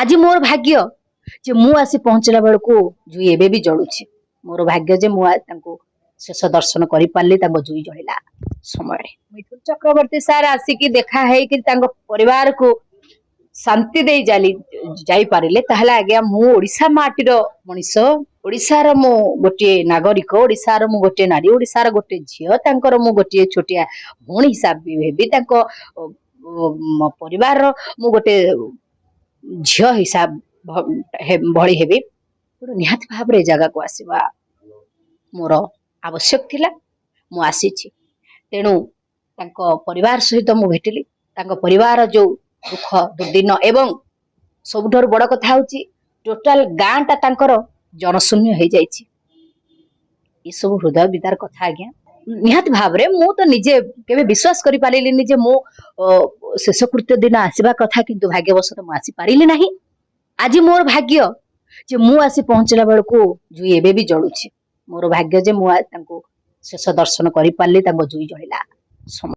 ଆଜି ମୋର ଭାଗ୍ୟ ଯେ ମୁଁ ଆସି ପହଞ୍ଚିଲା ବେଳକୁ ଜୁଇ ଏବେ ବି ଜଳୁଛି। ମୋର ଭାଗ୍ୟ ଯେ ମୁଁ ତାଙ୍କୁ ଶେଷ ଦର୍ଶନ କରିପାରିଲି ତାଙ୍କ ଜୁଇ ଜଳିଲା ସମୟରେ। ମିଥୁନ ଚକ୍ରବର୍ତ୍ତୀ ସାର୍ ଆସିକି ଦେଖା ହେଇକି ତାଙ୍କ ପରିବାରକୁ ଶାନ୍ତି ଦେଇ ଯାଇପାରିଲେ, ତାହେଲେ ଆଜ୍ଞା ମୁଁ ଓଡ଼ିଶା ମାଟିର ମଣିଷ, ଓଡ଼ିଶାର ମୁଁ ଗୋଟିଏ ନାଗରିକ, ଓଡ଼ିଶାର ମୁଁ ଗୋଟିଏ ନାରୀ, ଓଡ଼ିଶାର ଗୋଟିଏ ଝିଅ, ତାଙ୍କର ମୁଁ ଗୋଟିଏ ଛୋଟିଆ ଭଉଣୀ ହିସାବ ବି ହେବି, ତାଙ୍କ ପରିବାରର ମୁଁ ଗୋଟେ ଝିଅ ହିସାବ ଭଳି ହେବି। ତେଣୁ ନିହାତି ଭାବରେ ଏ ଜାଗାକୁ ଆସିବା ମୋର ଆବଶ୍ୟକ ଥିଲା, ମୁଁ ଆସିଛି। ତେଣୁ ତାଙ୍କ ପରିବାର ସହିତ ମୁଁ ଭେଟିଲି। ତାଙ୍କ ପରିବାର ଯୋଉ ଦୁଃଖ ଦୁର୍ଦିନ, ଏବଂ ସବୁଠାରୁ ବଡ଼ କଥା ହଉଛି ଟୋଟାଲ ଗାଁଟା ତାଙ୍କର ଜନଶୂନ୍ୟ ହେଇଯାଇଛି। ଏସବୁ ହୃଦୟ ବିଦାର କଥା ଆଜ୍ଞା। ନିହାତି ଭାବରେ ମୁଁ ତ ନିଜେ କେବେ ବିଶ୍ୱାସ କରିପାରିଲିନି ଯେ ମୁଁ ଶେଷକୃତ୍ୟ ଦିନ ଆସିବା କଥା, କିନ୍ତୁ ଭାଗ୍ୟବଶତଃ ମୁଁ ଆସିପାରିଲି ନାହିଁ। ଆଜି ମୋର ଭାଗ୍ୟ ଯେ ମୁଁ ଆସି ପହଞ୍ଚିଲା ବେଳକୁ ଜୁଇ ଏବେ ବି ଜଳୁଛି। ମୋର ଭାଗ୍ୟ ଯେ ମୁଁ ତାଙ୍କୁ ଶେଷ ଦର୍ଶନ କରିପାରିଲି ତାଙ୍କ ଜୁଇ ଜଳିଲା ସମୟ।